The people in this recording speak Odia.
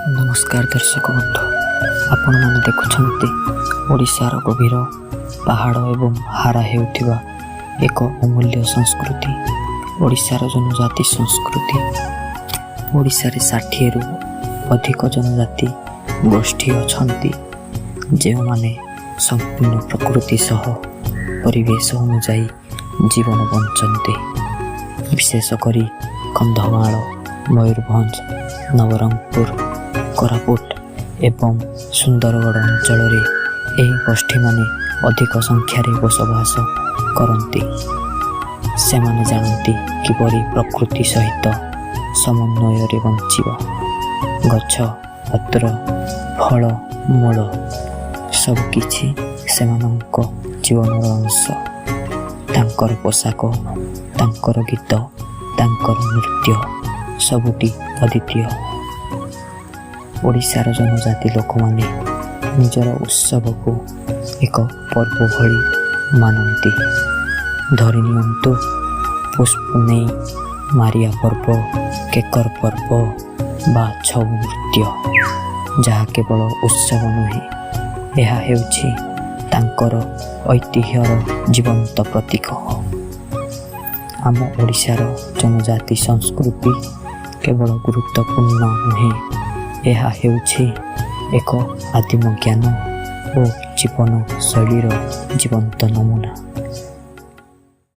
ନମସ୍କାର ଦର୍ଶକ ବନ୍ଧୁ, ଆପଣମାନେ ଦେଖୁଛନ୍ତି ଓଡ଼ିଶାର ଗଭୀର ପାହାଡ଼ ଏବଂ ହାରା ହେଉଥିବା ଏକ ଅମୂଲ୍ୟ ସଂସ୍କୃତି, ଓଡ଼ିଶାର ଜନଜାତି ସଂସ୍କୃତି। ଓଡ଼ିଶାରେ 60ରୁ ଅଧିକ ଜନଜାତି ଗୋଷ୍ଠୀ ଅଛନ୍ତି, ଯେଉଁମାନେ ସମ୍ପୂର୍ଣ୍ଣ ପ୍ରକୃତି ସହ ପରିବେଶ ଅନୁଯାୟୀ ଜୀବନ ବଞ୍ଚନ୍ତି। ବିଶେଷ କରି କନ୍ଧମାଳ, ମୟୂରଭଞ୍ଜ, ନବରଙ୍ଗପୁର, କୋରାପୁଟ ଏବଂ ସୁନ୍ଦରଗଡ଼ ଅଞ୍ଚଳରେ ଏହି ଗୋଷ୍ଠୀମାନେ ଅଧିକ ସଂଖ୍ୟାରେ ବସବାସ କରନ୍ତି। ସେମାନେ ଜାଣନ୍ତି କିପରି ପ୍ରକୃତି ସହିତ ସମନ୍ୱୟରେ ବଞ୍ଚିବା। ଗଛ, ପତ୍ର, ଫଳ, ମୂଳ ସବୁକିଛି ସେମାନଙ୍କ ଜୀବନର ଅଂଶ। ତାଙ୍କର ପୋଷାକ, ତାଙ୍କର ଗୀତ, ତାଙ୍କର ନୃତ୍ୟ ସବୁଟି ଅଦ୍ୱିତୀୟ। ଓଡ଼ିଶାର ଜନଜାତି ଲୋକମାନେ ନିଜର ଉତ୍ସବକୁ ଏକ ପର୍ବ ଭଳି ମାନନ୍ତି। ଧରି ନିଅନ୍ତୁ ପୁଷ ପୁନେଇ, ମାରିଆ ପର୍ବ, କେକର ପର୍ବ ବା ଛଉ ନୃତ୍ୟ, ଯାହା କେବଳ ଉତ୍ସବ ନୁହେଁ, ଏହା ହେଉଛି ତାଙ୍କର ଐତିହ୍ୟର ଜୀବନ୍ତ ପ୍ରତୀକ। ଆମ ଓଡ଼ିଶାର ଜନଜାତି ସଂସ୍କୃତି କେବଳ ଗୁରୁତ୍ୱପୂର୍ଣ୍ଣ ନୁହେଁ, ଏହା ହେଉଛି ଏକ ଆଦିମ ଜ୍ଞାନ ଓ ଜୀବନଶୈଳୀର ଜୀବନ୍ତ ନମୁନା।